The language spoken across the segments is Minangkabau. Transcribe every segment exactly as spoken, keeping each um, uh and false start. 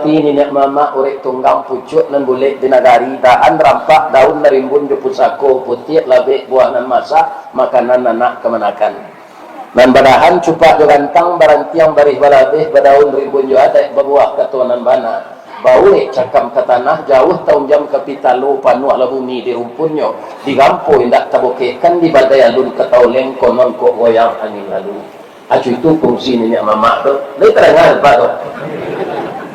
Tapi niniak mamak urek tunggang pucuak nan bulek di nagari, dahan rampak daun nan rimbun jo pusako, putiak labek buah nan masak, makanan anak kamanakan. Nan badahan cupak jo gantang, barantiang barih balabeh, badaun rimbun jo adaik, babuah kato nan bana, baurek cakam ka tanah, jauah taunjam ka pitalo, panuahlah bumi di rumpunnyo, digampo indak tabokekkan, dibadai alun ka tauleng, konon kok goyang angin lalu. Acu itu fungsi niniak mamak tu. Lai tadanga, Pak, tu?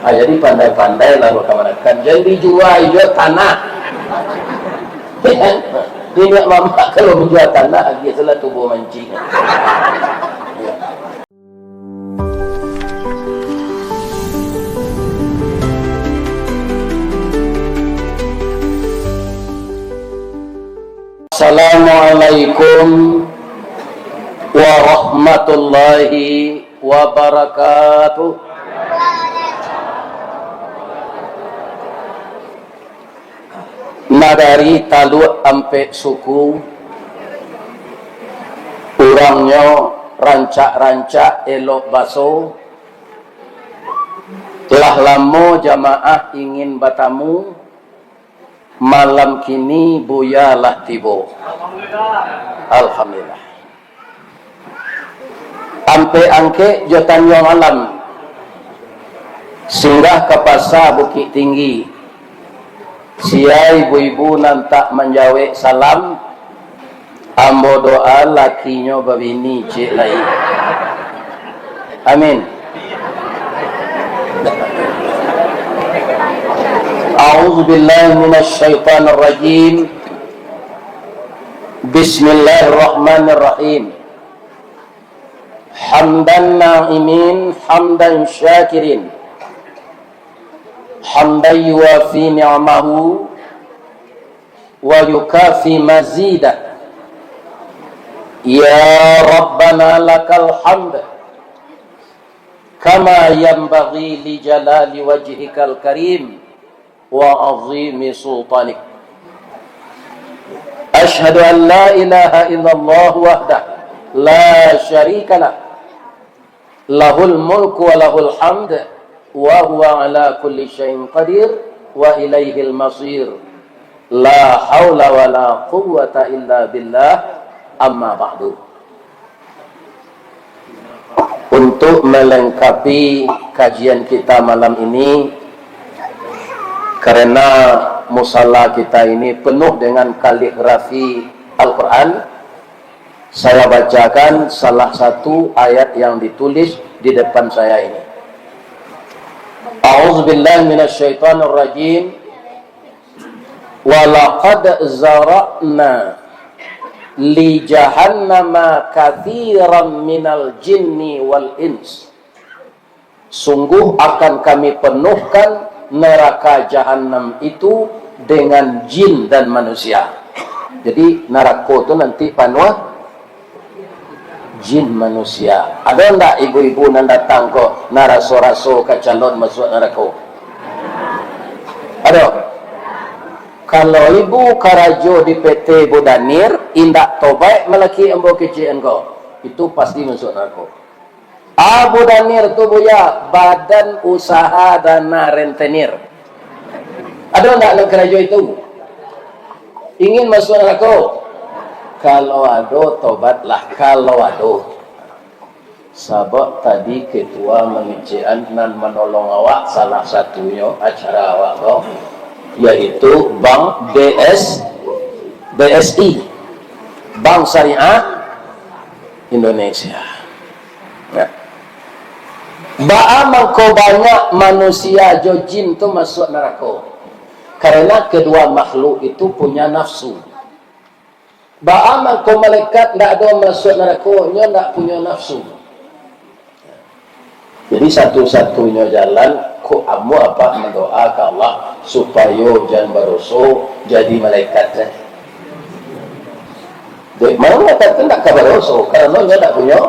Ah, jadi pandai-pandailah bakamanakan. Jan dijua juo tanah. Niniak mamak kalau manjua tanah, agiah salah tubuah mancing. Assalamualaikum warahmatullahi wabarakatuh. Nagari Taluk Ampek Suku, urangnyo rancak-rancak, elok baso. Lah lamo jamaah ingin batamu, malam kini Buya lah tibo. Alhamdulillah. Ampek Angkek jo Tanjuang Alam, singgah ka Pasa Bukik Tinggi. Sia ibu-ibu nan tak manjawek salam, ambo doa lakinyo babini ciek lai. Amin. A'udzubillahi minasyaitonirrajim. Bismillahirrahmanirrahim. Hamdan na'imin, hamdan syakirin, hamdan yuwafi ni'amahu, wa yukafi mazidah. Ya Rabbana lakal hamd, kama yanbaghi li jalali wajhikal karim, wa azimi sultanik. Asyhadu an la ilaha illallah wahdah, la syarikalah, lahul mulku wa lahul hamd, wa huwa ala kulli syai'in qadir, wa ilaihil masir. La haula wa la quwwata illa billah, amma ba'du. Untuk melengkapi kajian kita malam ini, karena musala kita ini penuh dengan kaligrafi Al-Quran, saya bacakan salah satu ayat yang ditulis di depan saya ini. A'udzubillahi minasyaitonirrajim. Walaqad zara'na li jahannama katsiran minal jinni wal ins. Sungguh akan Kami penuhkan neraka Jahannam itu dengan jin dan manusia. Jadi, narako tu nanti panuah jin manusia. Ado ndak ibu-ibu nan datang ko, nan raso-raso ka calon masuak narako? Ado? Kalau ibu karajo di P T Bu Danir, indak tobaik malaki ambo kecek ko, itu pasti masuak narako. Abu Danir tu, Buya, Badan Usaha Dana Rentenir. Ado ndak nan karajo itu? Ingin masuak narako? Kalau ado, tobatlah. Kalau ado. Sabab tadi ketua mangecekan nan manolong awak, salah satunyo acara awak ko, yaitu Bank B S, B S I, Bank Syariah Indonesia. Ya. Baa mangko banyak manusia jo jin tu masuak narako? Karena kedua makhluk itu punya nafsu. Baa mangko malaikat ndak ado masuak narako, nyo ndak punyo nafsu. Jadi, satu-satunyo jalan, kok ambo apak mandoa ka Allah supayo jan badoso, jadi malaikat sajo. Dek, malaikat tu ndak ka badoso, karano nyo ndak punyo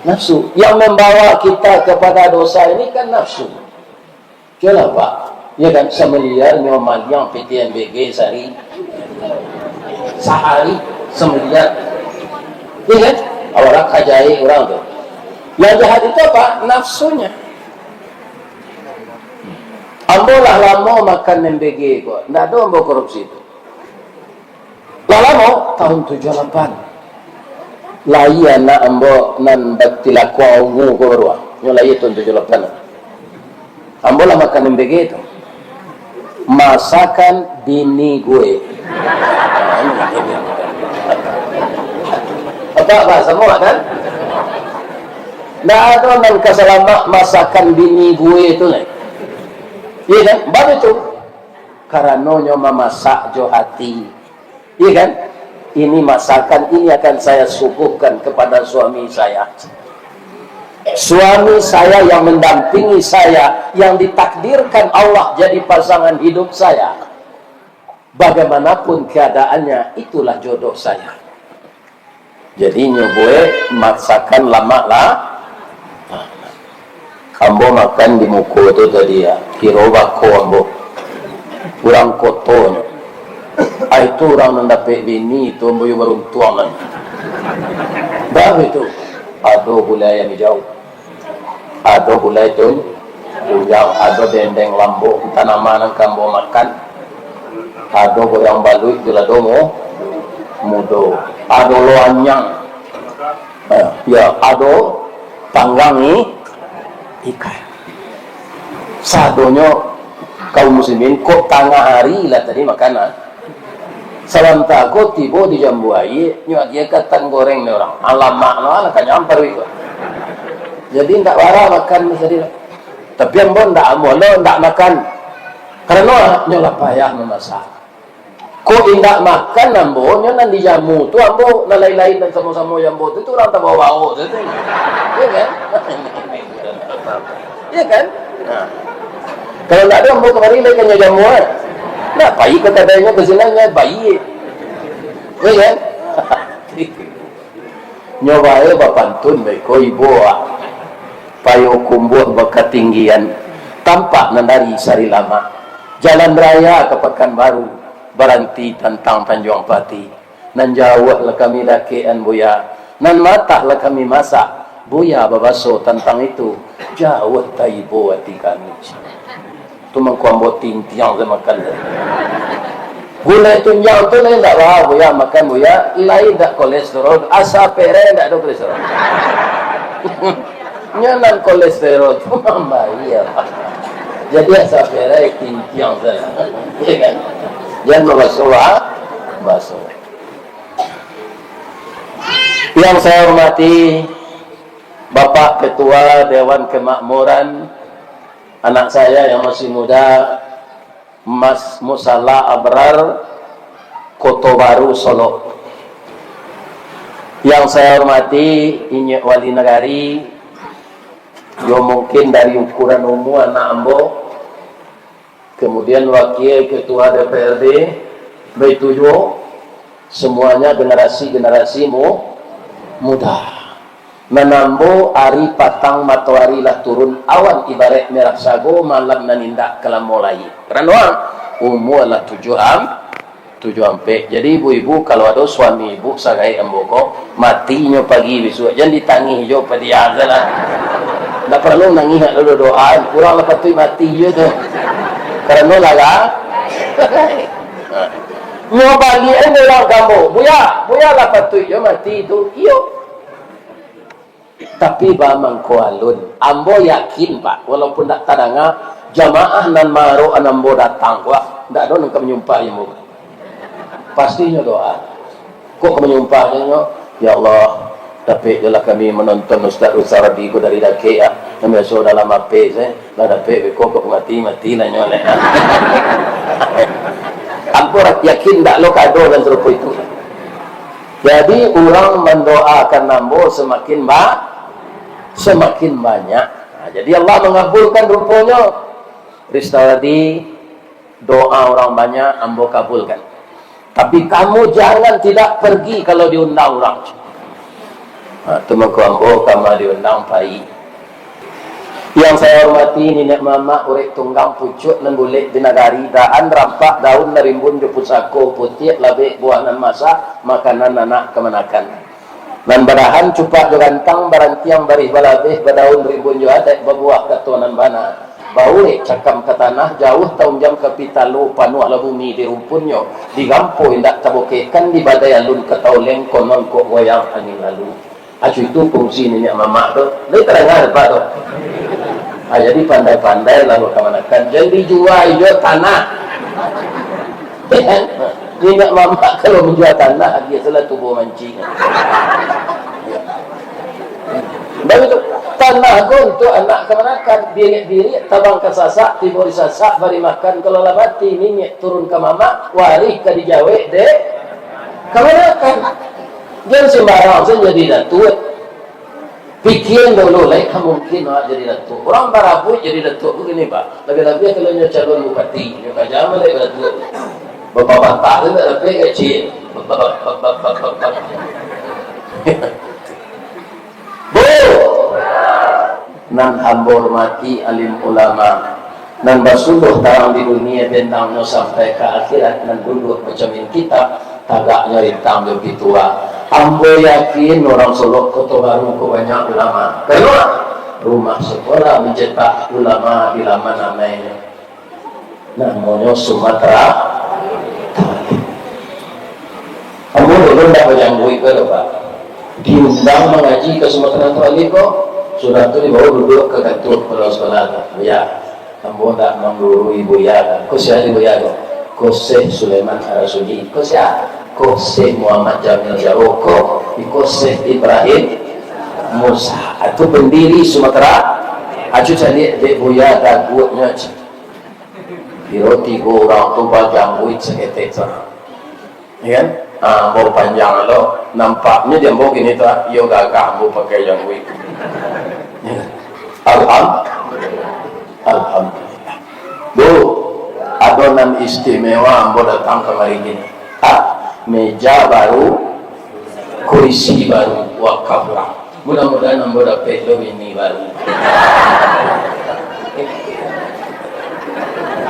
nafsu. Yang membawa kita kepada dosa ini kan nafsu. Cubolah, Pak. Ya kan, samiliar nyo maliang P T M B G sahari. Sahari samiliar. Ya kan? Awak ka jahek urang tu. Yang jahat itu apa? Nafsunya. Ambo lah lamo makan M B G ko. Ndak ado ambo korupsi tu. Lah lamo, tahun tujuah lapan. Lahia anak ambo nan batilakuang ungu ko baru. Nyo lahia tahun tujuah lapan. Ambo lah makan M B G tu. Masakan bini gue. Apa, apa? Sama kan? Ndak ado nan ka salamak masakan bini gue tu lai. Iya kan? Bab itu. Karano nyo mamasak jo hati. Iya kan? Ini masakan, ini akan saya suguhkan kepada suami saya. Suami saya yang mendampingi saya, yang ditakdirkan Allah jadi pasangan hidup saya. Bagaimanapun keadaannya, itulah jodoh saya. Jadi, nyo buek masakan lamak lah. Ambo makan di muko tu tadi, ya. Kiro bako ambo. Urang koto nyo. Ah, itu urang nan dapek bini tu, ambo yo baruntuang lah. Dah itu. Ado gulai ayam hijau. Ado gulai tun-, tunjang, ado dendeng lambok, antah nama nan ka ambo makan. Ado goreng baluik jo lado mu-, mudo. Ado loanyang. Eh, ya, ado panggang i-, ikan. Sadonyo kaum muslimin, kok tangah hari lah tadi makan, ah. Sabanta ko tibo di Jambu Aia, nyo agiah katan goreng ni urang. Alamak no lah, kanyang paruik ko. Jadi, ndak bara makan tadi lah. Tapi ambo ndak, ambo lo ndak makan. Karano nyo lah payah mamasak. Kok indak makan ambo, nyo nan dijamu tu ambo, nan lain-lain nan samo-samo jo ambo tu, tu urang tabao-bao tu, tu. Iya kan? Iya kan? Nah. Kalau ndak ado ambo kamari lai ka nyo jamu, ah. Nah, pai ka kadainyo ka sinan, nyo bai. Iya kan? Nyo bae bapantun beko ibo, ah. Payokumbuah bakatinggian, tampak nan dari Sarilamak. Jalan raya ka Pakanbaru, baranti tantang Tanjuang Pati. Nan jauah lah kami dakekan, Buya. Nan matah lah kami masak. Buya babaso tantang itu, jauah taibo ati kami. Tu mangko ambo tintiang se makan tu. Gulai tunjang tu lai ndak ba, Buya, makan, Buya, lai ndak kolesterol, asa pereh ndak ado kolesterol. Nyo nan kolesterol tu mambayia. Jadi asa pereh tintiang se lah. Iya kan? Jan babaso, ah, baso. Yang saya hormati Bapak Ketua Dewan Kemakmuran, anak saya yang masih muda, Mas Musala Abrar, Koto Baru, Solok. Yang saya hormati Inyiak Wali Nagari, yo mungkin dari ukuran umua anak ambo, kemudian Wakil Ketua D P R D, baitu juo semuanya generasi-generasi mu-, muda. Nan ambo ari patang matoari lah turun, awan ibaraik merah sago, malam nan indak kalamo lai. Karano umua lah tujuah am-, tujuah ampek. Jadi ibu-ibu, kalau ado suami ibu sagaek ambo ko, mati nyo pagi bisuak, jan ditangih jo padiam se lah. Ndak paralu nangih, ndak ado doa, urang lah patuik mati jo tu. Karano lah, lah. Nyo baliak urang ka ambo, Buya, Buya lah patuik jo mati tu. Iyo. Tapi bamangko alun, ambo yakin, Pak, walaupun ndak tadanga, jamaah nan maarok an ambo datang ko, ah, ndak ado nan ka manyumpah jo ambo. Pasti nyo doa. Kok ka manyumpah nyo, "Ya Allah, dapek jolah kami manonton Ustaz Rusardi ko dari dakek, ah. Nan biaso dalam H P se, lah dapek beko kok mati, mati lah nyo leh." Ambo yakin ndak lo ka ado nan sarupo itu. Jadi, urang mandoakan ambo samakin ba-, samakin banyak. Nah, jadi Allah mangabulkan ruponyo. Ristardi, doa urang banyak ambo kabulkan. Tapi kamu jangan tidak pergi kalau diundang urang. Nah, tu mangko ambo kama diundang pai. Yang saya hormati niniak mamak urek tunggang pucuak nan bulek di nagari, daan rampak daun nan rimbun jo pusako, putiak labek buah nan masak, makanan anak kamanakan. Nan badahan cupak jo gantang, barantiang barih balabeh, badaun rimbun jo adaik, babuah kato nan bana. Baurik cakam ka tanah, jauah taunjang ka pitalo, panuahlah bumi di rumpunnyo, di rampo indak tabukekkan, di badai alun ka tauleng, konon kok goyang angin lalu. Acu itu fungsi niniak mamak tu. Lai tadanga dek Apak tu? Ah, jadi pandai-pandailah bakamanakan. Jan dijua juo tanah. Niniak mamak kalau manjua tanah, biasolah tubuah mancing. Bagitu. Tanah ko untuak anak kamanakan. Biriak-biriak, tabang ka sasak, tibo di sasak, bari makan. Kalau lah mati niniak turun ka mamak, warih ka dijawek dek kamanakan. Jan sembarang sajo jadi datuak. Pikia dulu, lai ka mungkin awak jadi datuak. Urang barabuik jadi datuak ko kini, Pak. Labiah-labiah kalau nyo calon bupati, nyo ka jam lai datuak. Bapak-bapak tu ndak dapek gaji. Bu, nan ambo hormati alim ulama, nan basuluah tarang di dunia, bendangnyo sampai ka akhirat, nan duduak mancamin kitab, tagaknyo rintang jo pituah. Ambo yakin urang Solok Koto Baru ko banyak ulama. Karano rumah sekolah mancetak ulama di laman amainyo. Namonyo Sumatera. Ambo dulu ndak bajangguik ko doh, Pak. Diundang mangaji ka Sumatera Utara ko, sudah tu dibawa duduak ka kantua kepala sekolah tu. Ya, ambo ndak manggurui buya ko. Ko sia di buya ko? Ko Syekh Sulaiman Arasudi. Ko sia? Ko Syekh Muhammad Jamil Jaro. Ko, iko Syekh Ibrahim Musa. Atu pendiri Sumatera. Acu caliak dek buya daguaknyo, Acu. Kiro tigo urang tu bajangguik saketek tu. Ya kan? Ah, ambo panjang lo. Nampaknyo di ambo kini tu, ah, iyo gagah ambo pakai jangguik. Alham-, Alhamdulillah. Bu, ado nan istimewa ambo datang kamari kini. Ah, meja baru, kurisi baru, wakaf urang. Mudah-mudahan ambo dapek lo bini baru.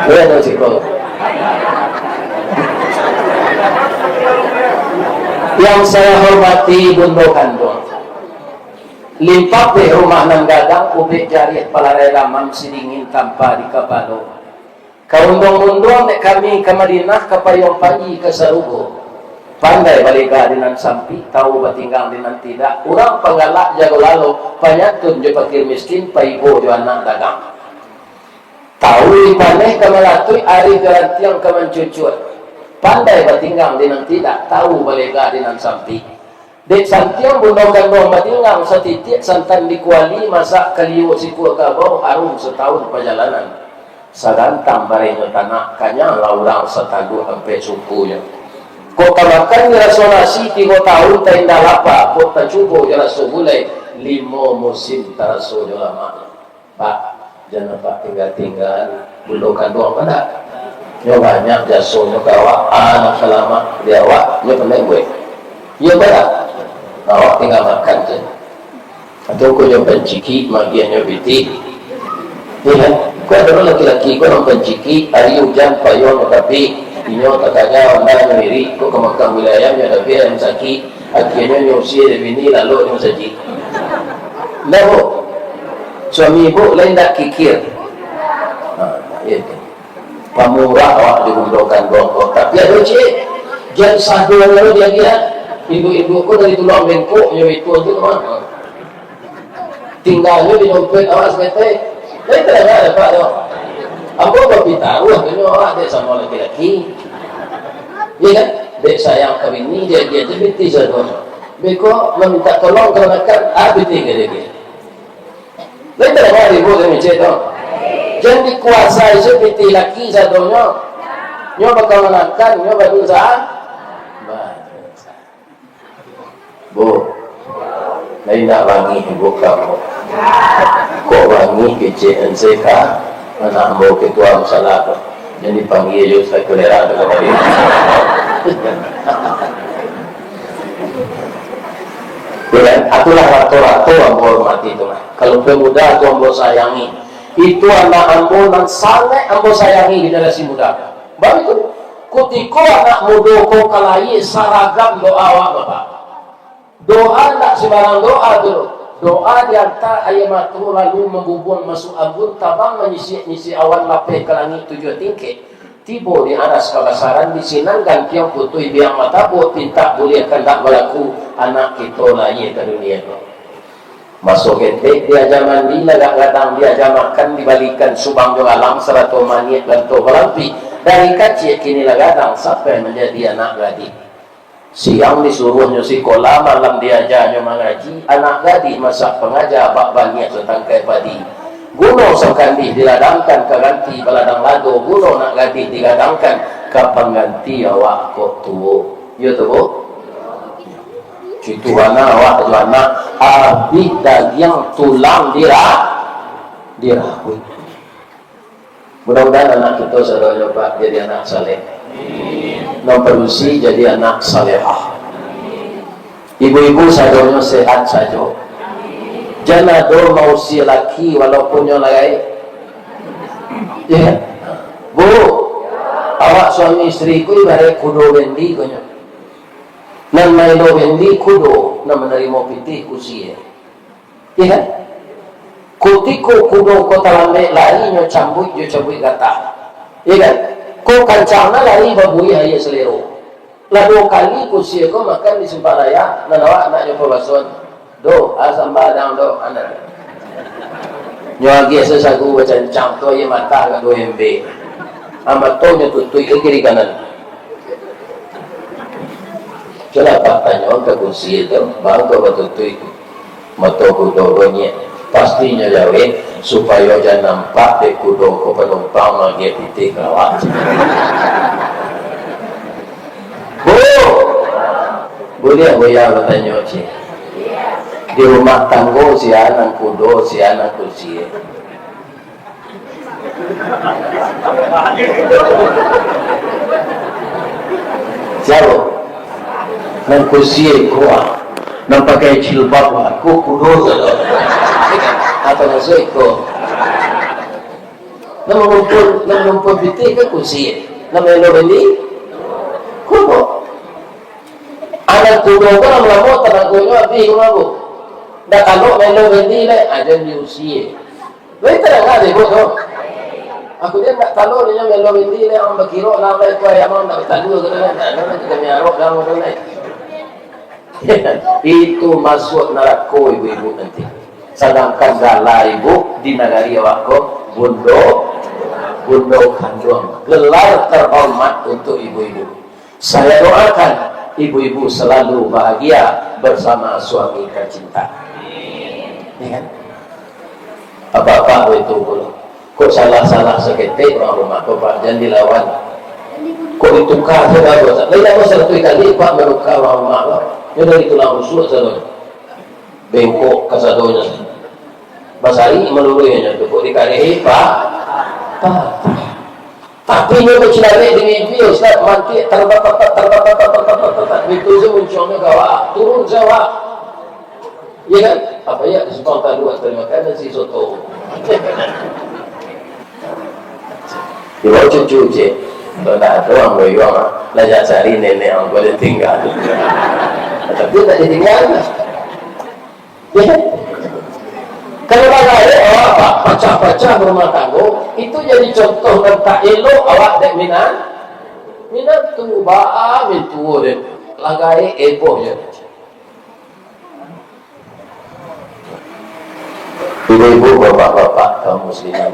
Iyo, tu siko. Yang saya hormati Bundo Kanduang, limpah dek rumah nan gadang, ubek jariah palarai lamam, sidingin tampa di kapalo. Ka unduang-unduang dek kami ka Madinah, ka payuang panji ka sarugo. Pandai balega di nan sampik, tahu batinggang di nan tidak. Urang panggalak jago lalo, panyantun jo pakir miskin, paibo jo anak dagang. Tahu di paneh ka malatuik, arih jo rantiang ka mancucuak. Pandai batinggang di nan tidak, tahu balega di nan sampik. Dek santiang Bundo Kanduang batinggang, satitiak santan di kuali, masak kalio sikua kabau, harum satahun pajalanan. Sagantang barehnyo tanak, kanyanglah urang sataguk ampek sukunyo. Kok tamakan jo raso nasi tigo tahun, taindak lapa, kok tacubo jo raso gulai, limo musim taraso jo lamaknyo. Pak, jan Apak tingga-tinggaan Bundo Kanduang, Pak, ndak? Nyo banyak jasonyo ka awak, anak ka lamak di awak, nyo pandai buek. Iyo, Pak, ndak? Awak tingga makan se. Atau ko nyo pancikik, magiahnyo pitih. Iyo kan? Ko ado laki-laki ko nan pancikik, ari ujan payuang ka tapi, inyo takajang, anda nyo irik, ko ka makam wilayah, nyo dapek ayam sakik, akhianyo nyo usie dek bini, lalok nyo sajik. Ndak, Bu? Suami ibu lain ndak kikir? Ha, iyo tu. Pamurah awak di Bundo Kanduang ko. Tapi ado ciek, jan sadonyo diagiah. Induak-induak ko dari tulang bengkok nyo itu tu mah. Tinggalnyo di dompet awak saketek. Lain tadanga dapek tu. Ambo bapitaruah tu nyo awak dek samo laki-laki. Iyo kan? Dek sayang ka bini, diagiah se pitih sadonyo. Beko maminta tolong ka kamanakan, ah, pitih ka diagiah. Lai tadanga ribut dek micek tu. Jan dikuasai se pitih laki sadonyo. Nyo bakamanakan, nyo badosa. Badosa. Bu, lai ndak bangih ibu kamu? Kok bangih kecek N C K? Anak ambo ketua masalah tu. Jan dipanggia jo Ustaz Kulera tu tadi. Ya kan? Itulah rato-rato ambo hormati tu lah. Kalau pemuda tu ambo sayangi. Itu anak ambo nan sangaik ambo sayangi generasi muda. Bagitu. Kutiko anak mudo ko ka lahia, saragam doa awak, Bapak. Doa ndak sembarang doa tu, doh. Doa diantak aia mato, lalu mambubuang masuak ambun, tabang manyisiak-nyisiak awan, lapeh ka langik tujuah tingkek, tibo di aras kabasaran, di sinan gantiang putuih biang matabuak, pintak buliah kandak balaku, anak kito lahia ka dunia ko. Maso ketek diaja mandi, lagak gadang diaja makan, dibalikan subang jo galang, sarato maniak ganto balampih, dari kaciak kini lah gadang, sampai manjadi anak gadih. Siang disuruahnyo sikola, malam diajanyo mangaji, anak gadih masak pangaja, bak baniah satangkai padi. Guno sakandih diladangkan ka ganti baladang lado, guno nak gadih digadangkan ka pangganti awak kok tuo. Iyo tu, Bu? Itu bana awak tu anak, abih dagiang tulang dira-, dirabuik. Mudah-mudahan anak kito sadonyo, Pak, jadi anak saleh. Nan padusi jadi anak salehah. Ibu-ibu sadonyo sehat sajo. Jan ado mausia laki walaupun nyo lai. Ya. Bu, awak suami isteri ko ibarat kudo bendi ko nyo. Nan maelo bendi kudo, nan manarimo pitih kusie. Iya kan? Kutiko kudo ko talambek lari, nyo cambuik jo cambuik gatah. Iya kan? Ko kancang na lari babuih aia salero. Lah duo kali kusie ko makan di simpang raya, nan awak nak nyo pabasuan. Doh, asam badang doh, anak. Nyo agiah sasagu bacancang tu aia mata agak duo embe. Amato nyo tutuik ka kiri kanan. Cubo lah Pak tanyo ka kusie tu, baa kok batutuik tu. Mato kudo bonyek, pasti nyo jawek, supayo jan nampak dek kudo ko panumpang maagiah pitih ka awak. Bu! Buliah buya batanyo, cik? Di rumah tanggo sia nan kudo, sia nan kusie? Sia? Nan kusie ko, ah. Nan pakai jilbab, ah. Ko kudo tu. Apo mukasuik ko? Nan manumpang, nan manumpang pitih kan kusie. Nan maelo bendi? Kudo. Anak kudo ko lamo-lamo tanagonyo abih, ko mah, Bu. Ndak talok maelo bendi lai, aden diusie. Lai tadanga dek Ibu tu. Aku dia ndak talok, dia maelo bendi lai, urang bakiro lah, lai kuai amang ndak batalua tu, lai ndak, lai kita miarok dah, lai. Itu masuak narako ibu-ibu nanti. Sadangkan gala ibu di nagari awak ko, bundo, bundo kanduang. Gelar terhormat untuk ibu-ibu. Saya doakan ibu-ibu selalu bahagia bersama suami tercinta. Ya kan? Apa-apa itu pulo. Kok salah-salah saketek urang rumah ko, Pak, jan dilawan. Kok ditukar sajo, Pak? Lain ado saratuih kali, Pak, manukar urang rumah, Pak. Nyo dari tulang rusuk sadonyo. Bengkok kasadonyo. Basarik maluruihnyo tu, kok dikarihi, Pak? Patah. Tapi nyo bacilamek di mimpi, Ustaz, mantik, tertatap, tertatap, tertatap, tertatap. Itu se muncuangnyo gawak, turun se awak. Iya kan? Apa ya, di simpang talu, terima kasih, nasi soto. Di bawah cucu, cik. Kalau ndak ado, ang boyong, ah. Lah, jak cari nenek, ang boleh tinggal. Tapi tak ditinggal. Ya. Kalau bagaek, oh, apa, pacah-pacah rumah tanggo, itu jadi contoh nan tak elok awak dek minan-, minantu, baa mintuo dek, lah gaek eboh je. Ibu-ibu, bapak-bapak, kaum muslimin,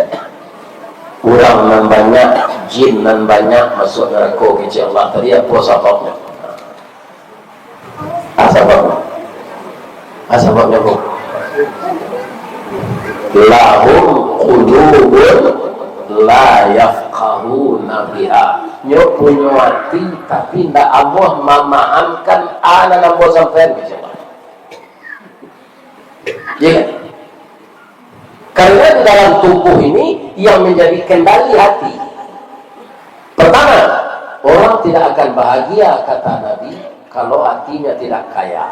urang nan banyak, jin nan banyak masuak narako kecek Allah tadi, apo sababnyo? Ah, sababnyo. Ah, sababnyo, Bu. Lahum qulubun la yafqahuna biha. Nyo punyo ati, tapi ndak amuah mamahamkan a nan ambo sampaian, kecek Allah. Ya kan? Karena di dalam tubuh ini yang menjadi kendali hati. Pertama, orang tidak akan bahagia, kata Nabi, kalau hatinya tidak kaya.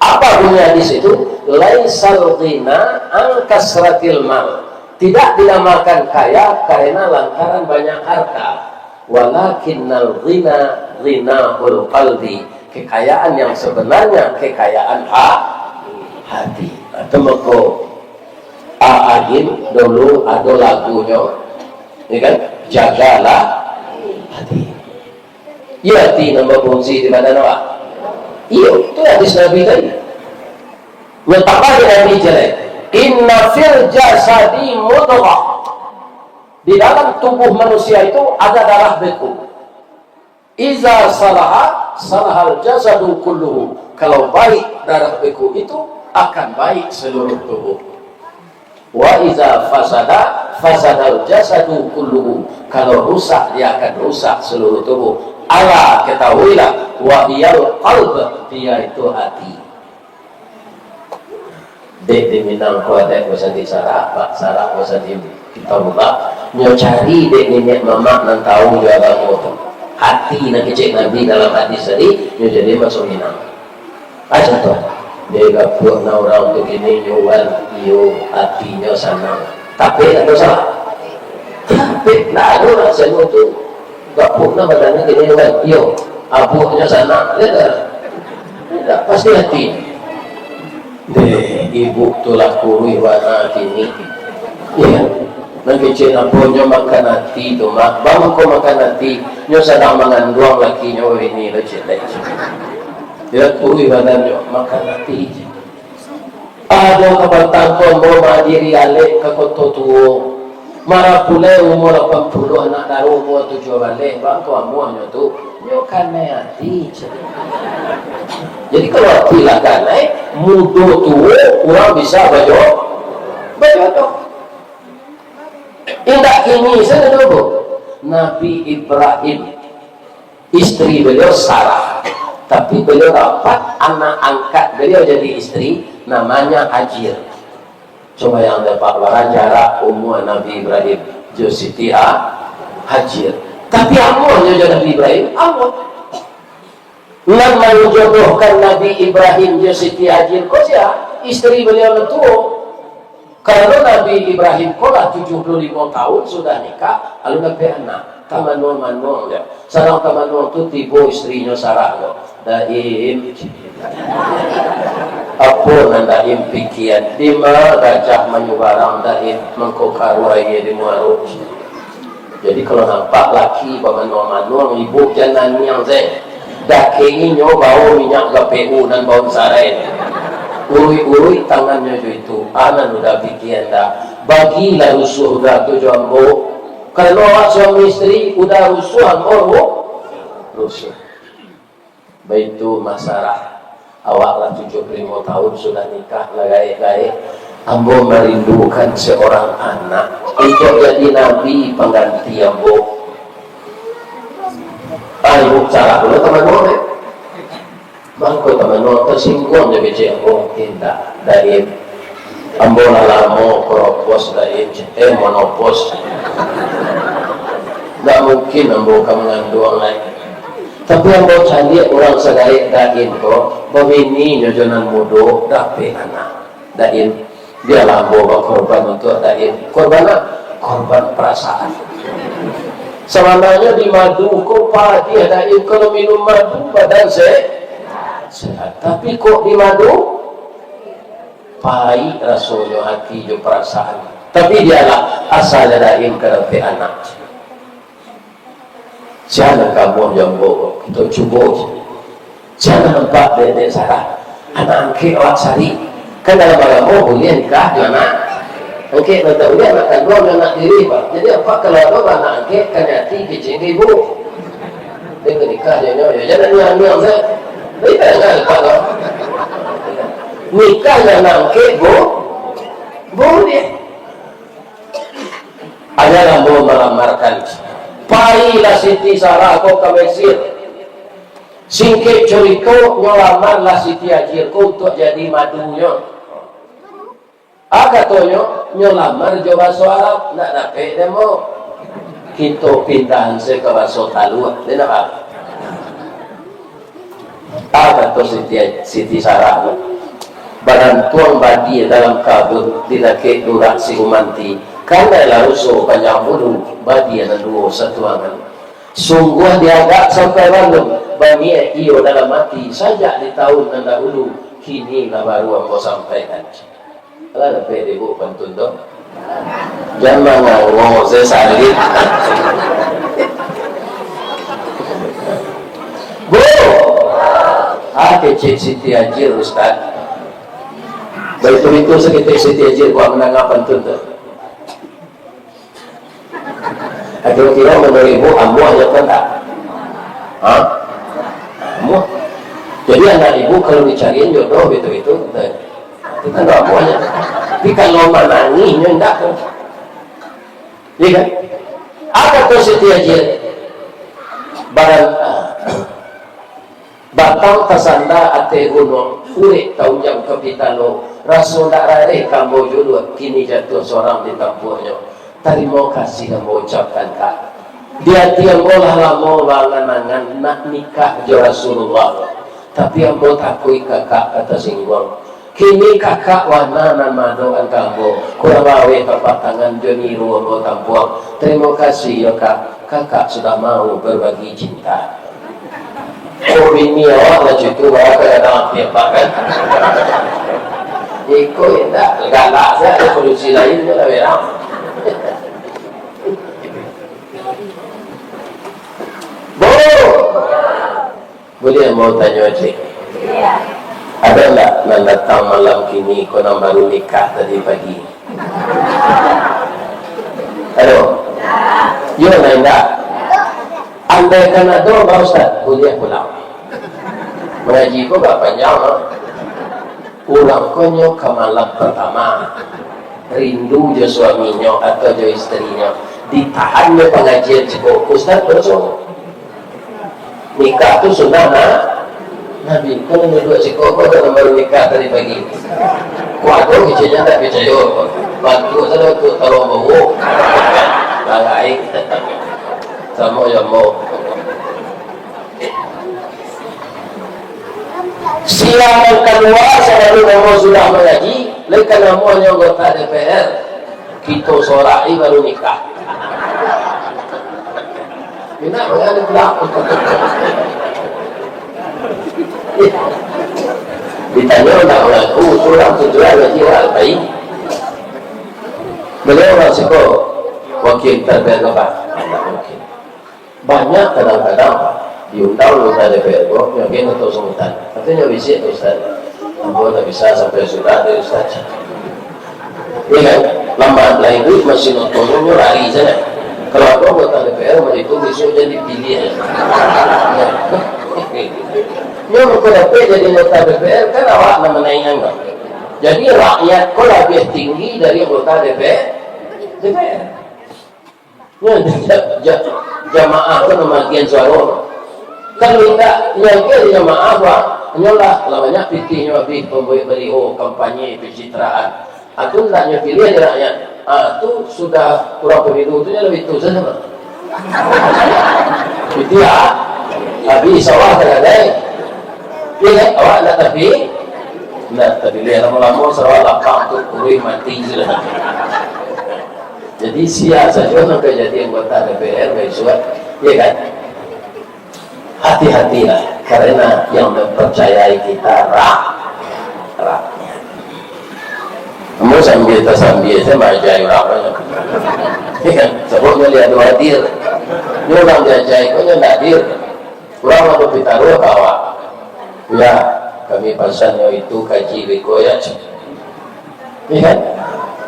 Apa bunyi hadis itu? "Laisal ghina an kasratil mal." Tidak dinamakan kaya karena lantaran banyak harta. "Walakinnal ghina ghinahul qalbi." Kekayaan yang sebenarnya kekayaan ha-, hati. Itu mako, a-, angin dulu ado lagunyo, ya kan? Jagalah hati. Iyo, hati nan bafungsi di badan awak. Iyo, itu hadis Nabi tadi. Betapa di Nabi jalai. "Inna fil jasadi mudghah." Di dalam tubuh manusia itu ada darah beku. "Iza salaha, salahal jasadu kulluhu." Kalau baik darah beku itu, akan baik seluruh tubuh. "Wa iza fasada, fasadal jasadu kulluhu." Kalau rusak, dia akan rusak seluruh tubuh. Ala, ketahuilah, "Wa hiyal qalb," dia itu hati. Dek di Minang ko adaik basandi sarak, bak sarak basandi kitabullah. Nyo cari dek niniak mamak nan tahu jo agamo tu. Hati nan kecek Nabi dalam hadis tadi, nyo jadi maso Minang. Aja tu. Dek gapuak na urang tu kini nyo wan, iyo, hatinyo sanang. Tapi tak dosa. Tapi tak ado rasanyo tu. Gapuak na badannyo kini wan, iyo, abuaknyo sanang. Iyo tak? Indak, pasti hati. Deh, ibuk tu lah kuruih bana kini. Iyo. Nan kecek apo nyo makan hati tu, Mak? Bang ko makan hati, nyo sadang manganduang lakinyo ini lo, cek lai. Iyo, kuruih badannyo, makan hati. Ado kapatang ko ambo maadiri alek ka Koto Tuo. Marapulai umua lapan puluah, anak daro umua tujuah baleh, bangko amuahnyo tu, nyo kanai ati. Jadi kalau ati lah kanai, mudo tuo urang bisa bajo-, bajodoh. Indak kini sajo doh, Nabi Ibrahim. Istri beliau Sarah, tapi beliau dapat anak angkat beliau jadi istri, namanya Hajir. Cubo yang dapat bara jarak umua Nabi Ibrahim jo Siti Ha-, Hajir. Tapi amuahnyo jo Nabi Ibrahim, amuah. Nan manjodohkan Nabi Ibrahim jo Siti Hajir ko sia? Istri beliau nan tuo. Karano Nabi Ibrahim ko lah tujuah puluah limo tahun sudah nikah, alun dapek anak. Tamanuang-manuang jo. Sadang tamanuang tu tibo istrinyo Sarah ko. Daim, apo nan Daim pikian? Dima gajah manyubarang Daim, mangko karuah aia di muaro. Jadi, kalau nampak laki bamanuang-manuang, ibuk jan naniang se. Dakengi nyo bao minyak G P U nan baun sarai. Uruik-uruik tangannyo jo itu. Anan udah pikian dah. Bagilah rusuah udah tu jo ambo. Kalau awak suami istri udah rusuah, ambo ru-, rusuah. Baitu masalah, awak lah tujuah puluah limo tahun sudah nikah, lah gaek-gaek. Ambo marindukan seorang anak untuk jadi nabi pangganti ambo. Ah, ibuk Sarah pulo tamanuang, eh. Mangko tamanuang tasingguang jo kecek ambo, indak, Daim. Ambo lah lamo menopause, Daim. Eh, menopause. Ndak mungkin ambo ka manganduang lai. Tapi ambo caliak urang sagaek Daim ko, babini nyo jo nan mudo, dapek anak. Daim, bialah ambo bakorban untuak Daim. Korban apo? Korban parasaan. Sabananyo di madu ko padiah, Daim, kalau minum madu badan se-, sehat. Tapi kok di madu, paik rasonyo hati jo parasaan. Tapi bialah, asalnyo Daim ka dapek anak. Sia nan ka amuah jo ambo ko, kito cubo. Sia nan nampak dek, dek Sarah, anak angkek awak sari. Kan dalam agamo buliah nikah jo anak angkek, nan tak buliah anak kanduang jo anak tiri, Pak. Jadi, apak kalau ado anak angkek, kanai ati kecek ka ibuk. Dek nikah jo nyo, yo, jan aniang-aniang se. Tapi jangan, Pak, lo. Nikah jo anak angkek, bu-, buliah. Aja ambo malamarkan. Pailah Siti Sarah ko ka Mesir. Singkek curito, nyo lamarlah Siti Hajir ko untuak jadi madunyo. Ah, katonyo, nyo lamar jo baso Arab, ndak dapek dek ambo. Kito pindahan se ka baso Talua, dek ndak, Pak? Ah, kato Siti, Siti Sarah, barantuang badia dalam kabun, di dakek durak si Umanti, kanai lah ruso panjang bulu, badia nan duo satuangan. Sungguah diagak sampai balun, baniaik iyo dalam ati, sajak di taun nan dahulu, kini lah baru ambo sampaikan. Alah, dapek dek ibu pantun tu. Jan mangango, saya salit. Bu! Ah, kecek Siti Hajir, Ustaz. Baitu-baitu saketek Siti Hajir, buat mandanga pantun tu. Kiro-kiro menurut ibu, amuah nyo kan tak? Ha? Amuah. Jadi anak ibu kalau dicariin jodoh gitu-gitu, kita, kita nggak amuah nyo. Tapi kalau manangih nyo ndak tu. Iya kan? Apa tu Siti Hajir? Barang, Batang tasanda ateh gunuang, urek taunjang ka pitalo, raso ndak rareh ka ambo juluak, kini jatuah sorang di tampuahnyo. Tarimo kasih ambo ucapkan, Kak. Di ati ambo lah lamo baangan-angan nak nikah jo Rasulullah, tapi ambo takuik Kakak ka tasingguang. Kini Kakak wana nan maadokan ka ambo, kurang laweh tapak tangan jo niru ambo tampuang. Tarimo kasih yo, Kak, Kakak sudah mau berbagi cinta. Kok bini awak lah cucu, awak kadang-kadang api apa kan? Iko indak, galak sajo, ado solusi lain tu lah, berak. Bu! Buliah mau tanyo, Cik? Ado ndak nan datang malam kini ko nan baru nikah tadi pagi? Ado? Yo, nan indak? Andaikan ado, Pak Ustaz, buliah pulang. Mangaji ko agak panjang, ha? Urang ko nyo ka malam partamo, rindu jo suaminyo atau jo istrinyo, ditahan jo pangajian siko, Ustaz, baco. Nikah tu sunnah, nah. Nabi ko nan duduak siko ko, ado nan baru nikah tadi pagi. Ko ado keceknyo ndak picayo. Bantu sajo tu tolong bawo. Larai. Samo jo ambo. Sia nan kalua sabalun ambo sudah mangaji, lai ka namonyo anggota D P R, kito sorak i baru nikah. Indak mangaji pulang. Ditanyo ndak mangaku, surang tujuan ngaji urang lain. Baliau urang siko, wakil T P R Gabah. Indak mungkin. Banyak kadang-kadang diundang anggota D P R ko, nyo gen atau sambutan. Katonyo, "Bisiak tu, Ustaz. Ambo ndak bisa sampai sudah dari Ustaz." Iya kan? Lambat lah iduik, masih nonton, nyo lari sajo. Kalau ado anggota D P R, mah itu besok jadi pilih. Nyo mangko dapek jadi anggota D P R, kan awak nan manaikan ko. Jadi rakyat ko labiah tinggi dari anggota D P R, D P R. Nyo, ja-, ja-, jamaah tu nan maagiahan suaro. Kalau indak, nyo agiah jamaah, bah, nyo lah, lah banyak pitihnyo abih, pambuek baliho, kampanye, pencitraan. Ah, tu ndak nyo piliah dek rakyat. Ah, tu sudah urang pemilu tu nyo labiah tu sajo, bah. Pitih, ah, abih sawah tagadai. Iyo kan? Awak ndak tapi, ndak tapiliah lamo-lamo, sawah lapang tu, kuruih mati sudah. Jadi, sia sajo nan ka jadi anggota D P R bisuak, ya kan? Hati-hatilah, karena yang mempercayai kita ra-, rakyat. Ambo sambia tasambia, saya maajai urang banyak. Ya kan? Sababnyo dia tu hadir. Nyo urang diajai ko nyo ndak hadir. Urang lah bapitaruah ka awak. Ya, kami pasannyo itu kaji beko ya. Iya kan?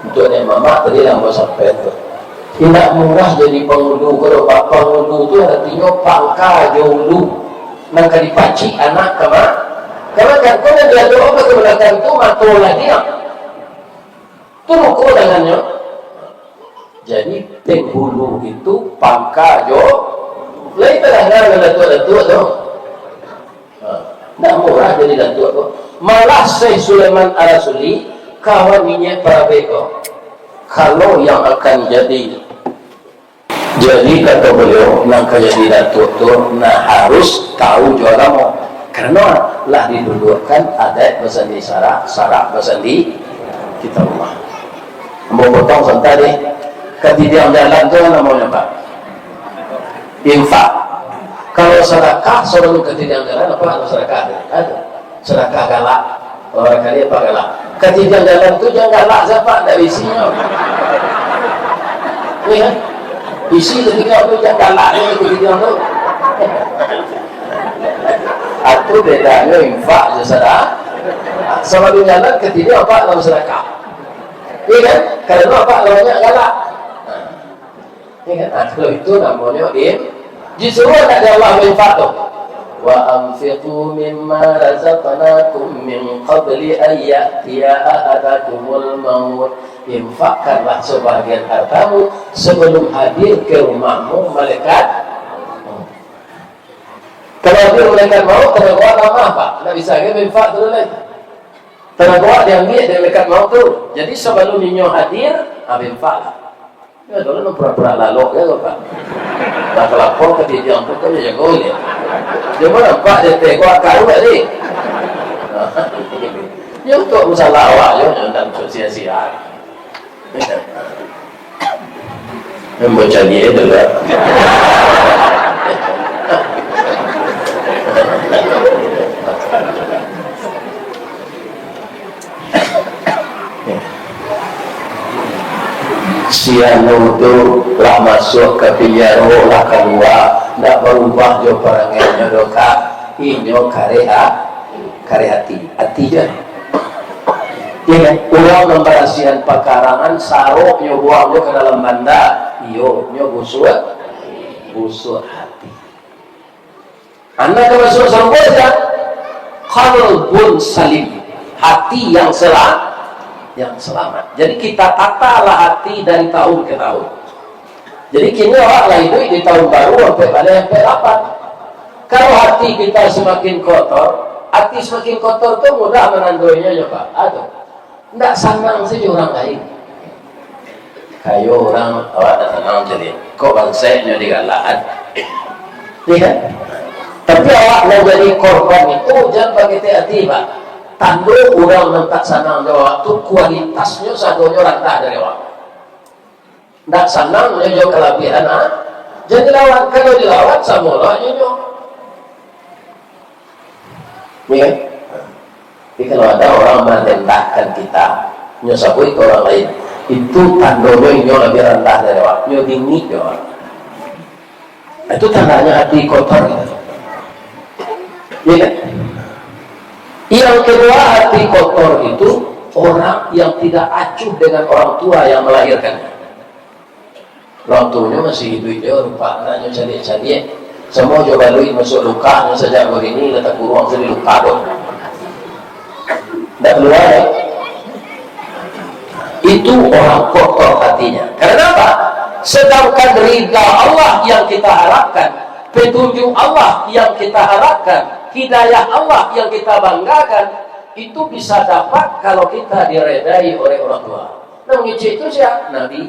Untuak Nek Mamak tadi lah ambo sampaikan tu. Indak murah jadi pangulu ko doh, Pak. Pangulu tu artinyo pangka jo ulu. Nan ka dipacik anak ka ma-, ka makan. Ko nan diadokan ka balakang tu mato lah diam. Tu ruko tangannyo. Jadi, penghulu itu pangka jo, lai tadanga dek datuak-datuak tu. Ha, ndak murah jadi datuak tu. Malah Syekh Sulaiman Ar-Rasuli, kawan niniak parabek tu. Kalau yang akan jadi, jadi, kato beliau, nan ka jadi datuak tu, nah, harus tahu jo agamo. Karena lah diduduakkan adat basandi syarak, syarak basandi kitabullah. Ambo potong sabanta deh. Katidiang jalan tu namonyo apo? Infak. Kalau sadakah, sabalun katidiang jalan, apo sadakah tu? Apo? Sadakah galak. Kalau barangkali apo galak? Katidiang dalam tu jan galak sapak, ndak bisi nyo. Iyo kan? Bisi katidiang tu jan galak nyo katidiang tu. Itu bedanyo infak jo sadakah. Sabalun jalan katidiang apak lah basadakah. Iyo kan? Karano apak lah banyak galak. Ya kan? Nah, kalau itu namonyo im-, justru nak di Allah infak tu. "Wa anfiqu mimma razaqnakum min qabli an ya'tiya ahadakumul maut." Infakkanlah sebahagian hartamu sebelum hadir ke rumahmu malaikat. Kalau hadir malaikat maut, taragoak ramah, Pak. Ndak bisa lagi infak tu lai. Taragoak diambiak dek malaikat maut tu. Jadi sebelum inyo hadir, ah, infaklah. Ya, dulu nan pura-pura lalok ya, Pak. Nah, kalau lapor ka tidiang tu, kan jago ni. Dia mana nampak dia teh, kau akal buat ni. Dia untuk masalah awak je, jangan untuk sia-sia. Yang baca dia dulu. Si anu tu lah masuak ka pinjaro, lah kalua, ndak barubah jo parangainyo doh, Kak. Inyo kareh a-, kareh ati. Ati je. Iyo kan? Urang mambarasiahan pakarangan, sarok nyo buang nyo ka dalam banda. Iyo, nyo busuak, busuak ati. Anak ka masuak sarugo sia? Qalbun salim, hati yang sela-, yang selamat. Jadi kita tatalah hati dari tahun ke tahun. Jadi kini awak lah iduik di tahun baru, ampek baleh, ampek lapan. Kalau hati kita semakin kotor, hati semakin kotor tu mudah manandoinyo, nyo, Pak. Aduh. Ndak sanang sajo urang lain. Kayo urang, awak ndak sanang jadi, kok bansaiknyo digalakan? Iya kan? Tapi awak nan jadi korban itu, jan baketek ati, Pak. Tando urang nan tak sanang jo awak tu, kualitasnyo sadonyo randah dari awak. Ndak sanang nyo jo kalabiahan, ah. Jan dilawan, kalau dilawan, samo lo nyo nyo. Iya kan? Jadi kalau ada orang merendahkan kita, nyo sabuik ka orang lain, itu tandonyo inyo labiah randah dari awak, nyo bingik jo awak. Itu tandonyo hati kotor gitu. Iya kan? Yang kedua, hati kotor itu orang yang tidak acuh dengan orang tua yang melahirkan. Urang tuonyo masih iduik jo, rupa anaknyo cadiak-cadiak. Samo jo baluik masuak lukah, nan sajak barini lah takuruang tu di lukah tu. Ndak kalua, yo. Itu orang kotor hatinya. Karena apa? Sedangkan rida Allah yang kita harapkan, petunjuk Allah yang kita harapkan, hidayah Allah yang kita banggakan, itu bisa dapat kalau kita diredai oleh orang tua. Nah, mangecek itu sia? Nabi.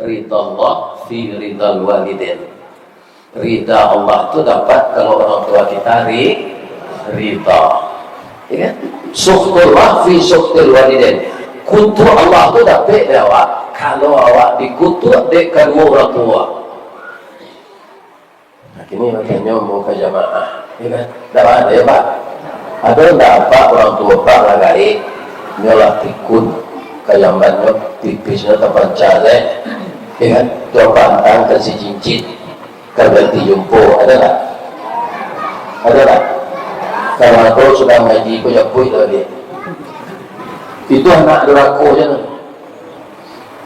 Ridallah fi ridal walidain. Rida Allah tu dapat kalau orang tua kita ri-, rida. Ya kan? Sukhtullah fi sukhtil walidain. Kutuak Allah tu dapek dek awak kalau awak dikutuak dek kaduo orang tua. Nah, kini batanyo ambo ka jamaah, ya kan? Ndak ado, ya, Pak? Ado ndak apak urang tuo apak lah gaek, nyo lah pikun, kajambannyo tipisnyo tapanca se, ya kan? Tu apak antang ka si cincin, ka ganti jumpo, ado ndak? Ado ndak? Kalau ado sudah ngaji ko japuik tu, Adik. Itu anak durako je tu.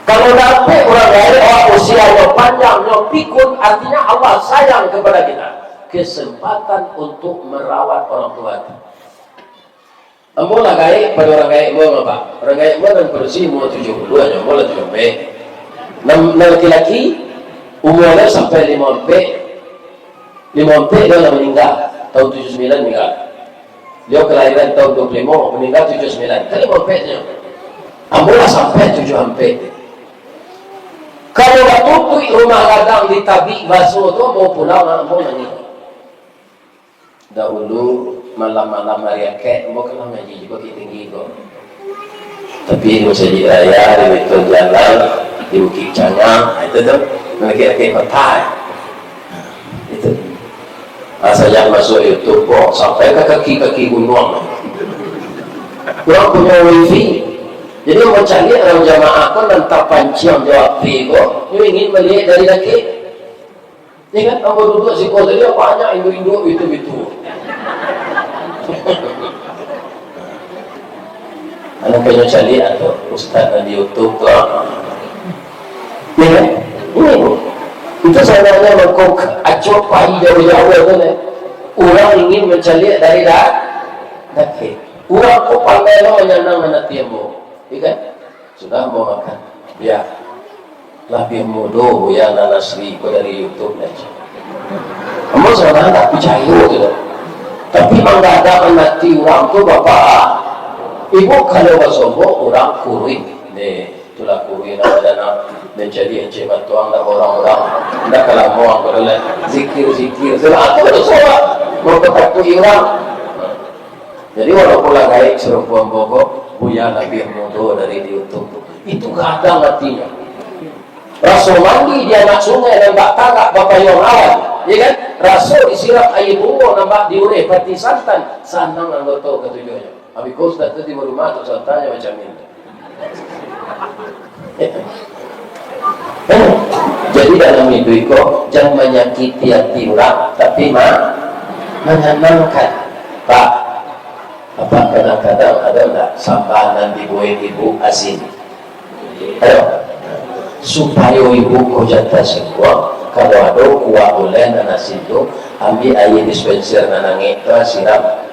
Kalau dapek urang gaek, awak usianyo panjang, nyo pikun, artinya Allah sayang kepada kita. Kesempatan untuk merawat orang tua tu. Ambo lah gaek pado urang gaek ambo, Pak. Urang gaek ambo nan padusi umua tujuah puluah, nyo ambo lah tujuah ampek. Nan, nan laki-laki, umuanyo sampai limo ampek, limo ampek dia lah maningga, tahun tujuah sambilan maningga. Beliau kelahiran tahun dua puluh lima, meninggal tujuah sambilan. Kan limo ampek nyo. Ambo lah sampai tujuah ampek. Kalau batutuik rumah gadang di tabik baso tu, ambo pulang, ambo nangih. Dahulu malam-malam hari Akek, ambo kan ngaji di Bukittinggi ko. Tapi di Masajik Raya, di Baitul Jalal, di Bukik Cangang, itu tu, laki-laki patai. Itu. Asal jan masuak YouTube ko, sampai ka kaki-kaki gunuang. Urang punyo wifi. Jadi, mancaliak urang jamaah ko nan tapanciang jo api ko, nyo ingin maliek dari dakek. Ya kan? Ambo duduak siko tadi, banyak induak-induak bitu-bitu. Anu, kanyo caliak tu, ustaz nan di YouTube tu. Ya kan? Ini, Bu. Itu sabananyo mangko acok pai jauah-jauah tu, kan? Urang ingin mancaliak dari da-, dakek. Urang ko pandai lo manyanangkan ati ambo. Ya kan? Sudah ambo makan. Biar. Labiah mudo Buya Nasri ko dari YouTube lah. Ambo sabananyo tak picayo tu. Tapi manggadakkan ati urang tu, Bapak. Ibu kalau basobok urang kuruih. Deh, itulah kuruih nan ado nan mancaliak encik batuang, ndak urang-urang. Ndak kalamoan ko doh lah. Zikir-zikir. Sudah tu doso, Pak. Mampatakuik urang. Jadi, walaupun lah gaek sarupo ambo ko, Buya labiah mudo dari di YouTube tu. Itu gadang atinyo. Raso mandi di anak sungai nan bak tagak bapayuang awan, ya kan? Raso disiram aia bungo nan bak diureh pati santan, sanang anggoto katujuahnyo. Abih ko ustaz tu tibo rumah tu santanyo macam ini. Jadi dalam iduik ko, jan manyakiti ati urang, tapi ma-, manyanangkan. Pak, apa kadang-kadang ado ndak samba nan dibuek ibu asin? Ayo, supayo ibu ko jan tasingguang, kalau ado kuah gulai nan asin tu, ambiak aia dispenser nan angek tu, siram.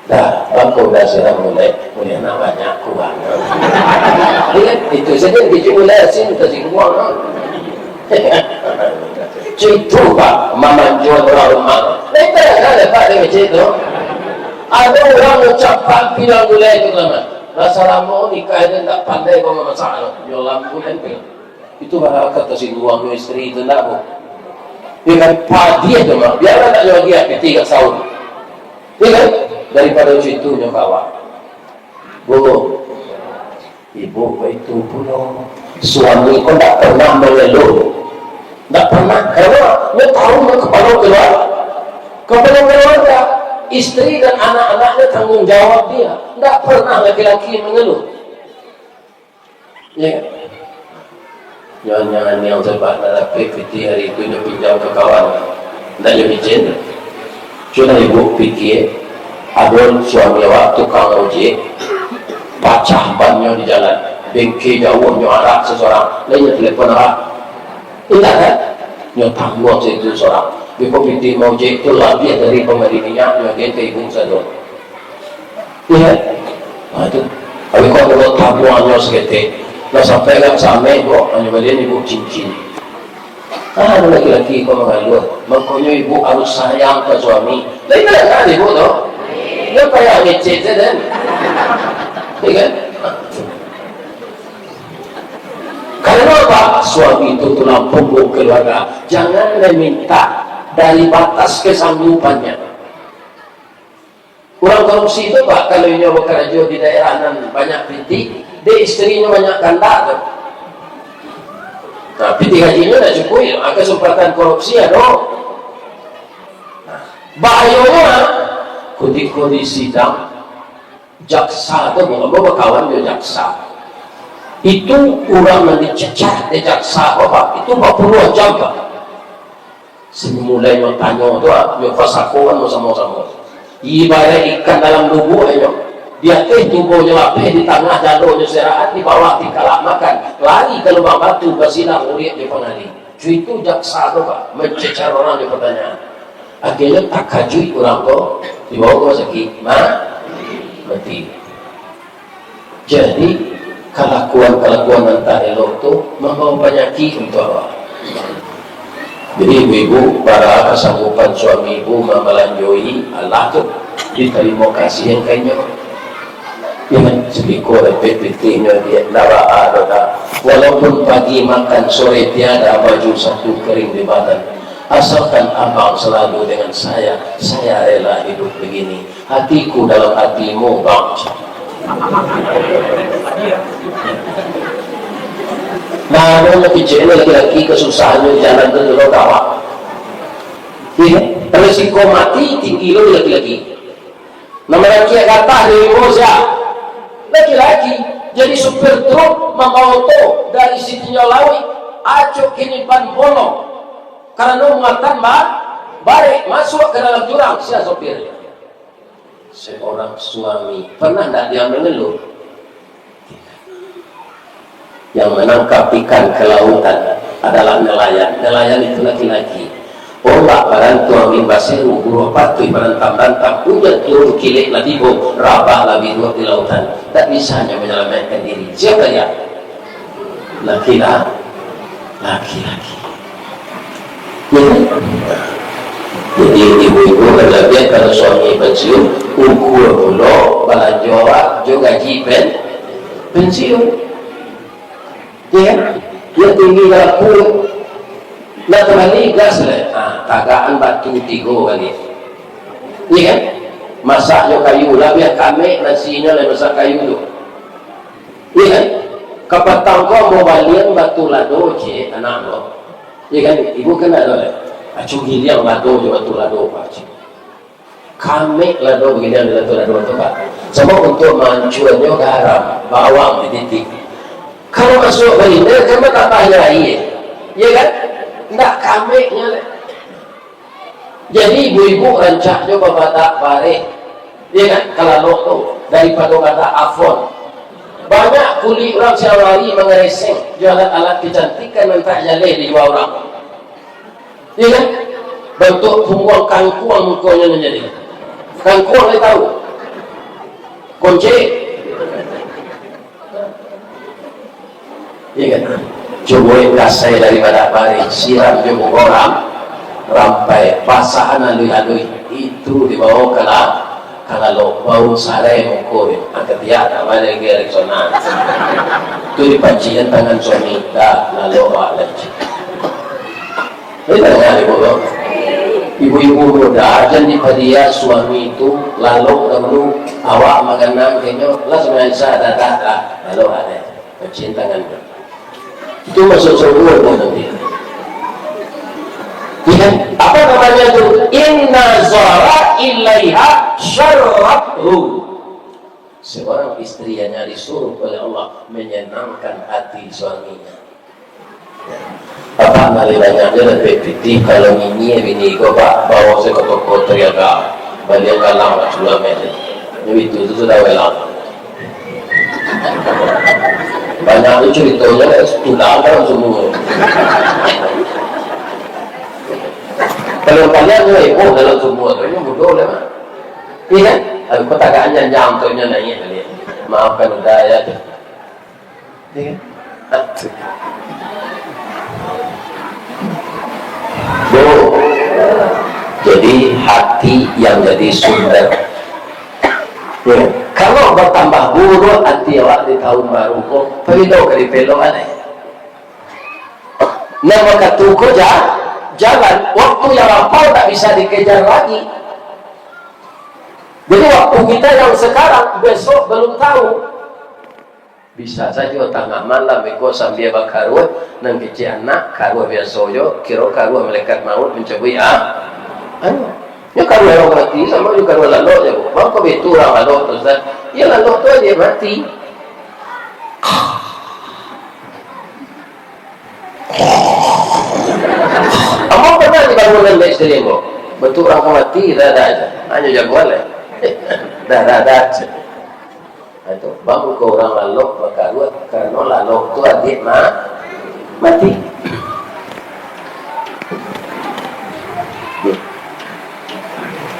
Dah, bangko dah siram gulai, gulai nak banyak kuah. Iya, itu saja, biji gulai asin tasingguang. Cuitu, Pak, mamanjuan urang rumah. Letak kan, Pak, di masjid tu. Ado urang ucapan pinang gulai tu, kan. Rasa lamo nikah dia ndak pandai kau mamasak tu. Yo lampu tempel. Itu bara ka tasingguang jo isteri tu ndak, Bu? Dia kan padiah tu mah. Biarlah tak jual dia, piti kat sahur. Iya kan? Daripado cuitunyo ka awak. Bu, ibu baitu pulo. Suami ko ndak pernah mangeluh. Ndak pernah. Karano nyo tahu nyo kapalo kaluarga. Kapalo kaluarga. Isteri dan anak-anaknyo tanggung jawab dia. Ndak pernah laki-laki mangeluh. Ya. Nyo, nyo, nyo, sebab nak dapek piti hari tu, nyo pinjam ka kawan. Ndak nyo picin. Sudah ibu pikia, ado suami awak tukang ojek, pacah bannyo di jalan, bengke jauah, nyo arak sesorang, lai nyo telepon awak. Indak kan? Nyo tangguang situ sorang. Beko piti maojek tu labiah dari pambali minyak, nyo agiah ka ibu sajo. Iya. Nah, itu. Tapi kok kalau tabuangnyo saketek, lah sampai agak samai, kok, hanyo balian ibu cincin. Ah, anu laki-laki kok mangaluah. Mangkonyo ibu harus sayang ka suami. Lah, itu lah kan ibu tu. Dia payah ngecek je, kan? Iya kan? Karena apa? Suami itu tulang punggung keluarga. Jangan meminta dari batas kesanggupannya. Urang korupsi tu, Pak, kalau inyo bakarajo di daerah nan banyak pitih, dek isterinyo banyak kandak tu. Nah, pitih gajinyo ndak cukuik, ah, kesempatan korupsi ado. Nah, bahayonyo, ah, kutiko di sidang, jaksa tu, ambo bakawan jo jaksa. Itu urang nan dicecar dek jaksa, Pak, itu bapuluah jam, Pak. Simulai nyo tanyo tu, ah, nyo pasakoan basamo-samo. Ibaraik ikan dalam lubuak inyo. Di ateh tubonyo lapeh, di tangah jalonyo seraat, di bawah tikalak makan. Lari ka lubang batu, basilang uriak jo pangali. Cuitu jaksa tu, Pak, mancecar urang jo patanyaan. Akhirnyo takajuik urang tu, dibawa ka rumah sakik. Ma-, mati. Jadi, kalakuan-kalakuan nan tak elok tu mambawa panyakik untuak awak. Jadi, ibu-ibu, bara kasanggupan suami ibu mambalanjoi, alah tu, ditarimo kasih yang ka inyo. Inyo sabiko dapek pitihnyo, dia ndak baa doh dah. Walaupun pagi makan, sore tiada, baju satu kering di badan. Asalkan abang selalu dengan saya, saya rela hidup begini. Hatiku dalam hatimu, Bang. Nah, anu, kecek ni laki-laki kesusahan ni jalan tu dulu, kawan. Iya, resiko mati tinggi lo laki-laki. Nan marakiak gatah di limbo sia? Laki-laki. Jadi supir truk mambawa oto dari Sitinjau Lauik, acok kini ban bolong. Karano muatan ba-, barek, masuak ka dalam jurang, sia sopir? Seorang suami, pernah ndak dia mengeluh? Yang menangkap ikan ke lautan adalah nelayan. Nelayan itu laki-laki. Ombak barantuang, angin baseru, buruah patuih barantang-rantang, ujan turun kilek lah tibo, rabak lah biduak di lautan. Tak bisanya menyelamatkan diri. Siapa dia? Laki-la-, laki-laki. Ya kan? Jadi, ibu-ibu kan labiah kalau suami pensiun, ukua pulo balanjo awak jo gaji pen-, pensiun. Ya kan? Yang tinggi garapun, nak tabali gas leh. Ah, tagakan batu tigo kali. Ya kan? Masak jo kayu, labiah kamek nasinyo leh masak kayu tu. Iya kan? Kapatang ko ambo balian batu lado, cek, anak ambo. Iya kan? Ibu kan ado, eh? Acu giliang lado jo batu lado, Pak, cek. Kamek lado bagiliang di batu lado tu, Pak. Samo untuak mancuanyo garam, bawang dititik. Kalau masuak balinda, kan batambah aia. Iya kan? Ndak kameknyo, leh. Jadi, ibu-ibu rancak jo babadak bareh, ya kan, ka lalok tu, daripado badak Avon. Banyak kulik urang siang hari mangareseng jo alat-alat kecantikan nan tak jaleh dijua urang. Ya kan? Bantuak pungguang kangkuang mukonyo nan jadi. Kangkuang, kalian tahu? Koncek. Iya kan? Cubo kasai dari badak bareh, siram jo bungo ram-, rampai, basahan aluih-aluih, itu dibawo ka la-, ka lalok, bau sarai muko, angkatiak tak balik lagi Rexona. Tu dipancikan tangan suami, dah, lalok awak lai. Ini tangan ibu tu. Ibu-ibu muda, jan dipadia suami tu, lalok dahulu, awak maganang kenyo, lah sebenarnya sadar dah, lalok awak lai. Pancian tangan tu. Itu masuk surga tu nanti. Ya kan? Apa namanya tu? Inna zara ilaiha syarrathu. Seorang istri yang disuruh oleh Allah menyenangkan hati suaminya. Apa mari banyaknya lebih pitih kalau nyinyir bini ko, Pak, bawa saya ke toko teriaga, balian galang, Pak, sulam itu. Jadi itu, itu sudah welang. Banyak tu ceritanya, tulang dalam sumur. Kalau kalian tu heboh dalam sumur tu, ini bodoh lah, Mak. Iya kan? Aku katakan janjang tu nya naik kali. Maafkan udah ya. Iya kan? Tuh. Jadi hati yang jadi sumber. Ya. Kalau bertambah buruk hati awak di tahun baru ko, perlu kau dipelok aneh. Nah, maka tu ko ja-, jalan, waktu yang lapau tak bisa dikejar lagi. Jadi waktu kita yang sekarang, besok belum tahu. Bisa sajo tangah malam iko sambia bakaruah, nan kecek anak karuah biaso jo, kiro karuah malaikat maut mancabuik, ah, anu. Nyo karuah urang mati samo jo karuah lalok jo. Mangko bitu urang lalok tu, Ustaz. Yo lalok tu aja mati. Ambo pernah dibangunan dek isteri ambo. Batua urang ka mati, dah, dah aja. Hanyo jagoan lah. Dah, dah, dah aja. Nah, itu. Bang, kok urang lalok bakaruah, karano lalok tu adiak ma-, mati.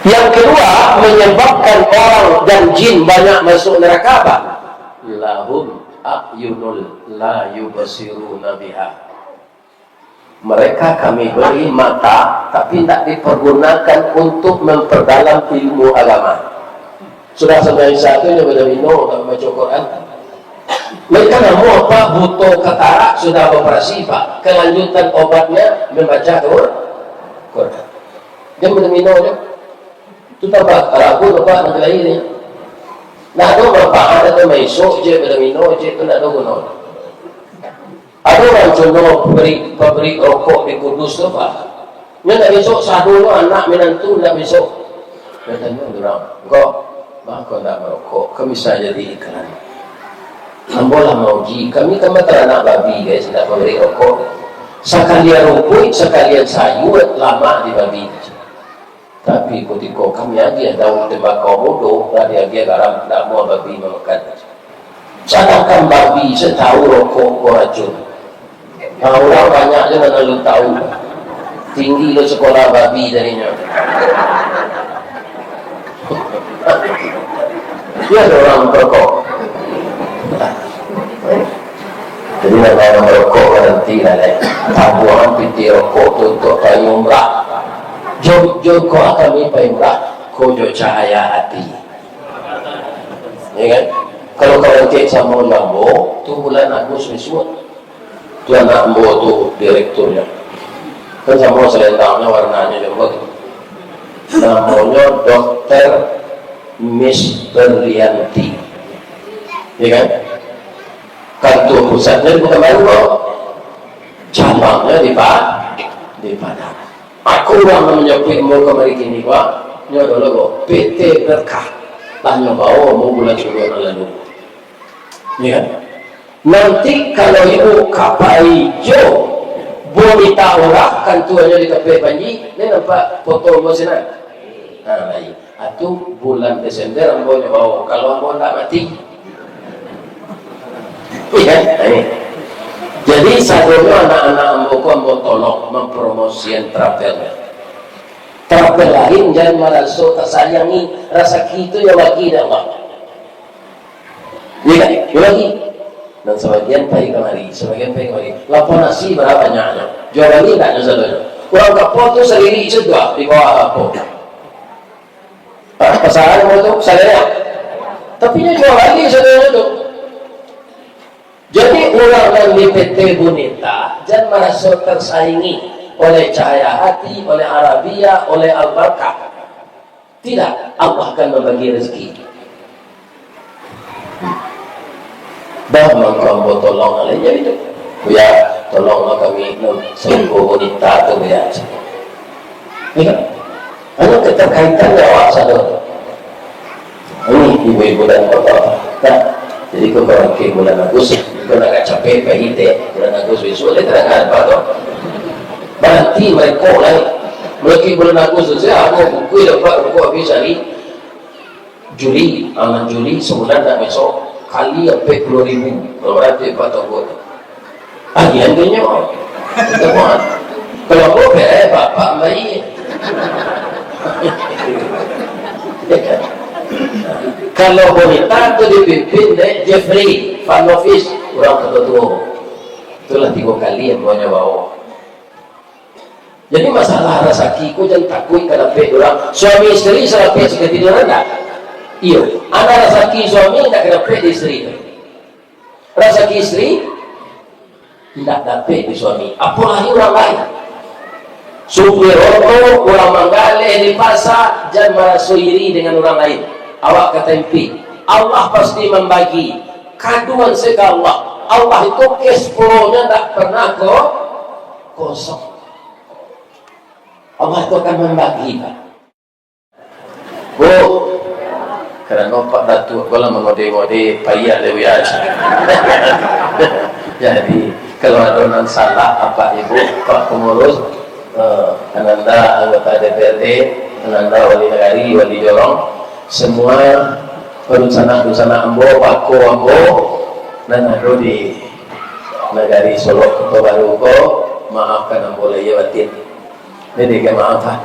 Yang kedua, menyebabkan orang dan jin banyak masuk neraka apa? Lahum a'yunul la yubsiruna biha. Mereka Kami beri mata, tapi ndak dipergunakan untuk memperdalam ilmu agama. Sudah sampai satu nyo badomino, ndak mambaco Quran. Mereka namo apa? Buto katarak, sudah operasi, Pak. Kelanjutan obatnya membaca Qur-, Quran. Dia badomino nyo. Tu tambah ragu, nampak, nak lahir ni. Nak ado manfaat, ado maisok je, badomino je, tu ndak ado guno. Ado urang contoh pabrik, pabrik rokok di Kudus tu, Pak. Nyo ndak besok, sadonyo anak minantu ndak besok. Nyo tanyo urang, "Ngko, Mako ndak marokok, kami sajo di iklan. Ambo lah mauji, kami kan bataranak babi, guys, ndak pabrik rokok. Sakalian rumpuik, sakalian sayua, lamak di babi. Tapi kutiko kami agiah daun tembakau mudo, lah diagiah garam, ndak amuah babi mamakan. Sadangkan babi se tau rokok ko racun. Nah, urang banyak juo nan alun tau. Tinggi lo sekolah babi tadinyo. Iyo, ado urang merokok. Jadi, nan marokok baranti lah, lai. Tabuangan pitih rokok tu untuak pai umrah. Jo, jo ko kami pai umrah, ko jo cahaya ati. Ya kan? Kalau kawan cek samo jo ambo, tu bulan Agus bisuak. Tu anak ambo tu direkturnyo. Kan samo salendangnyo, warnanyo jo ambo tu. Namonyo Dokter Miss Berlianti. Ya kan? Kantua pusatnyo di Pekanbaru, ko. Cabangnyo di Pa-, di Padang. Aku urang nan manjapuik ambo kamari kini, Pak, nyo adalah, ko, P T Berkah. Lah nyo bawa ambo bulan Suruah nan lalu. Ya kan? Nanti kalau ibu ka pai jo Bonita Urah, kantuanyo di Kapek Panji, ni nampak foto ambo sinan. Nah, baik. Atu bulan Desember ambo nyo bawa, kalau ambo ndak mati. Iya, nah, ini. Jadi, sadonyo anak-anak ambo ko ambo tolong mampromosian travel. Travel lain jan maraso tasayangi, rasaki tu yo bagi dek Allah. Iya kan? Yo bagi. Dan sabagian pai kamari, sabagian pai kamari. Lapau nasi bara banyaknyo. Juo bali ndak nyo sadonyo. Urang Kapuas tu salirik sajo di bawah lapau. Ah, pasaran ko tu, salirik. Tapi nyo juo bali sadonyo tu. Jadi, urang nan di P T Bonita jan maraso tasaingi oleh Cahaya Hati, oleh Arabia, oleh Al-Barkah. Tidak, Allah akan mambagi rezeki. Bah, mangko ambo tolong alai jadi tu. Buya, tolonglah kami, no, saiko Bonita tu, Buya. Ya kan? Anu keterkaitan nyo awak sadonyo. Ini ibu-ibu dan bapak-bapak. Nah, jadi ko barangkek bulan Agus, ko nak capek pai teh, bulan Agus bisuak, lai tadanga apo tu. Baranti mareko lai. Mulai bulan Agus tu, sia, ambo bungkuih dapat rokok abih sahari. Juli, aman Juli, sabulan ndak besok, kali ampek puluah ribu. Kalau baranti apak tau buek. Agiah inyo. Temuan. Kalau ko bereh, bapak baik. Kalau Bonita tu dipimpin dek Jeffrey Van Novis, urang tuo-tuo. Itulah tigo kali ambo nyo bawa. Jadi, masalah rasaki ko jan takuik ka dapek urang. Suami isteri salapeh sakatiduran ndak? Iyo. Ado rasaki suami ndak ka dapek di isteri tu. Rasaki isteri indak dapek di suami, apolai urang lain. Supir oto, urang manggaleh di pasa, jan maraso iri dengan urang lain. Awak ka taimpi. Allah pasti mambagi. Kaduan se ka Allah. Allah itu cash flow-nya ndak pernah ko-, kosong. Allah itu akan mambagi, Pak. Bu, karano Pak Datuak ko lah mangode-ngode, payah dek Buya. Jadi, kalau ado nan salah, Apak Ibu, Pak Pangurus, eh, Ananda anggota D P R D, Ananda Wali Nagari, Wali Jorong, semua dunsanak-dunsanak ambo, bako ambo, nan ado di Nagari Solok Koto Baru ko, maafkan ambo lahia batin. Jadi, ka maaf lah.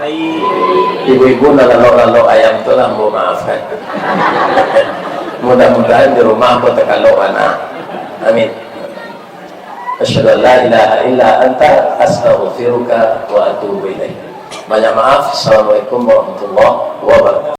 Ibu-ibu nan lalok-lalok ayam tu lah, ambo maafkan. Mudah-mudahan di rumah ambo takalok bana. Amin. Asyhadu an la ilaha illa anta, astaghfiruka wa atubu ilaik. Banyak maaf. Assalamualaikum warahmatullahi wabarakatuh.